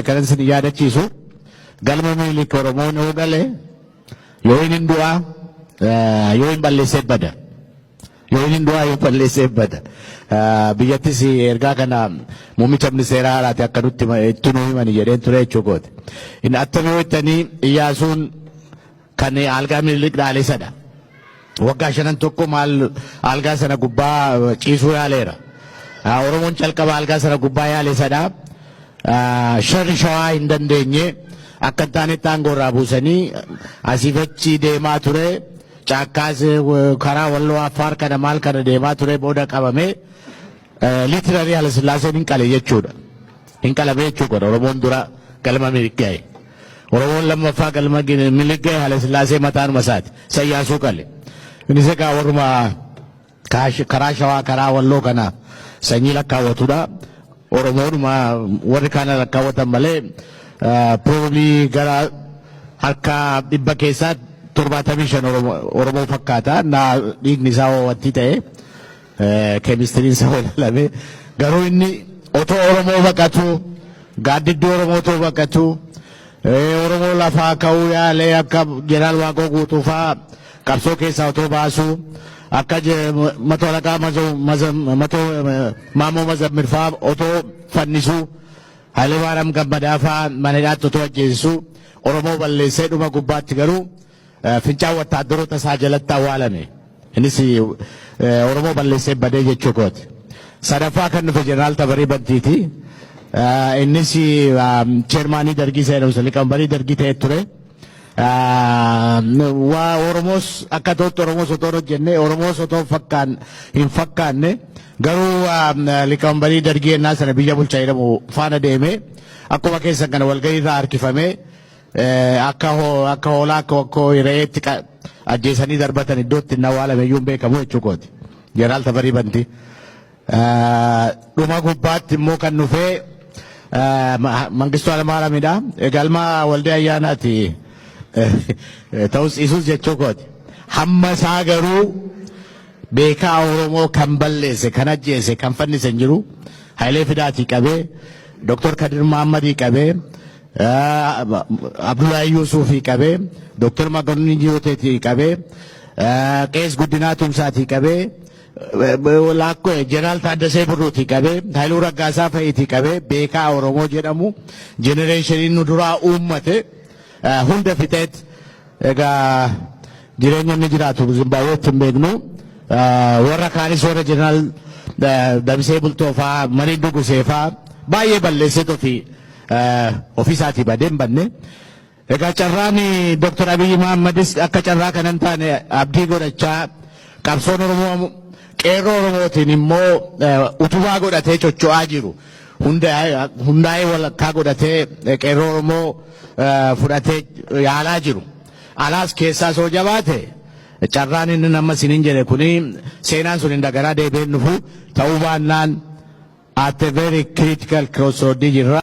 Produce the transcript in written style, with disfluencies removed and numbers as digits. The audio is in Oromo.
Kanan isin yaadachiisu, galma Minilik Oromoon yoo gale, yoo inni hin du'aa, yoo hin balleessee bada. Yoo inni hin du'aa, yoo balleessee bada. Biyyattis ergaa kana muummicha ministeeraa haaraati akka nutti itti nu himani jedheen ture jechuu kooti. Inni attamii yoo jettanii, Iyyaasuun kan algaa Minilik dhaale sadha. Waggaa shanan tokko maal algaa sana gubbaa ciisuu yaaleera. Oromoon calqaba algaa sana gubbaa yaale sadha. Sharri shawaa hin dandeenye, akka hin taanetti aangoo irraa buusanii asiif achi deemaa ture. Caakkaas karaa Walloo, Affaar kana maal kana deemaa ture, booda qabame. Literally Haala Sillaaseen hin qale jechuudha. Hin qalame jechuudha Oromoon dura galma Minilik ga'e. Oromoon lammaffaa galma Minilik ga'e Haala Sillaasee mataanuma isaati. Isa Iyyaasuu qale. Innis egaa warruma karaa Shawaa, karaa Walloo kana sanyii lakkaawwatudha. Oromoodhuma warri kaana lakkaawwatan malee probably gara harka 100 keessaa 75 Oromoo fakkaata. Na dhiigni isaa wanti ta'e keemistiriin isaa ilaalame, garuu inni otoo Oromoo baqatu, gaaddidduu Oromoo otoo baqatu, Oromoo lafaa ka'uu yaalee, akka Jeneraal Waaqoo Guutuu fa'aa qabsoo keessaa otoo baasuu, akka Matoo Alaqaa Matoo Maamoo Mazammir fa'aa otoo fannisuu, Hayilee Maariyaam Gammadaa fa'aa mana hidhaatti otoo ajjeesisuu, Oromoo balleessee dhuma gubbaatti garuu fincaan wattaaddaroota isaa jalatti awwaalame. Innis Oromoo balleessee badee jechuu kooti. Sadaffaa kan dhufe Jeneraal Tafarii Bantiiti. Innis chairmanii Dargii seenuu, liqambarii Dargii ta'ee ture. Waa Oromoos akka ta'utti Oromoos otoo hin hojjenne, Oromoos otoo hin fakkaanne, garuu liqambarii Dargii ennaa sana biyya bulchaa jedhamu faana deeme, akkuma keessan kana walgahii irraa harkifamee akka hoolaa, akka re'eetti ajjeesanii darbatan. Iddoo itti hin awwaalame iyyuu hin beekamu jechuu kooti. Jeneraal Tafarii Bantii. Dhuma gubbaatti immoo kan dhufee Mangistuu Hayilamaariyaamidha. Galma Waldee Ayyaanaati. Ta'us isus jechuu kooti. Hamma isaa garuu beekaa Oromoo kan balleesse, kan ajjeese, kan fannise hin jiru. Hayilee Fidaatii qabee, Dr. Kadir Mahammadii qabee, Abdullahi Yuusufii qabee, Dr. Magonnin Jiyooteetii qabee, Qees Guddinaa Tumsaatii qabee, laakkoo Jeneraal Taaddasee Birruutii qabee, Haayiluu Raggaasaa fa'iitii qabee, beekaa Oromoo jedhamu generationiin nu duraa uummate hunda fixeet egaa jireenya inni jiraatu Zimbaabuweetti hin beeknu. Warra kaanis, warra Jeneraal Dabisee Bultoo fa'aa, Marii Dugusee fa'aa baay'ee balleesseet ofii ofiisaatii badee hin banne. Egaa carraan Dr. Abiyyi Mahammadis akka carraa kanan taane abdii godhachaa, qabsoon Oromoo qeerroo Oromootiin immoo utubaa godhatee socho'aa jiru. Hundaa'ee walakkaa godhatee qeerroo Oromoo fudhatee yaalaa jiru. Alaas keessaas hoo jabaate, carraan inni nama isiniin jedhe kuni seenaan sun hin dagaraa deebi'een dhufu ta'uu baannaan at a very critical crossroad jirra.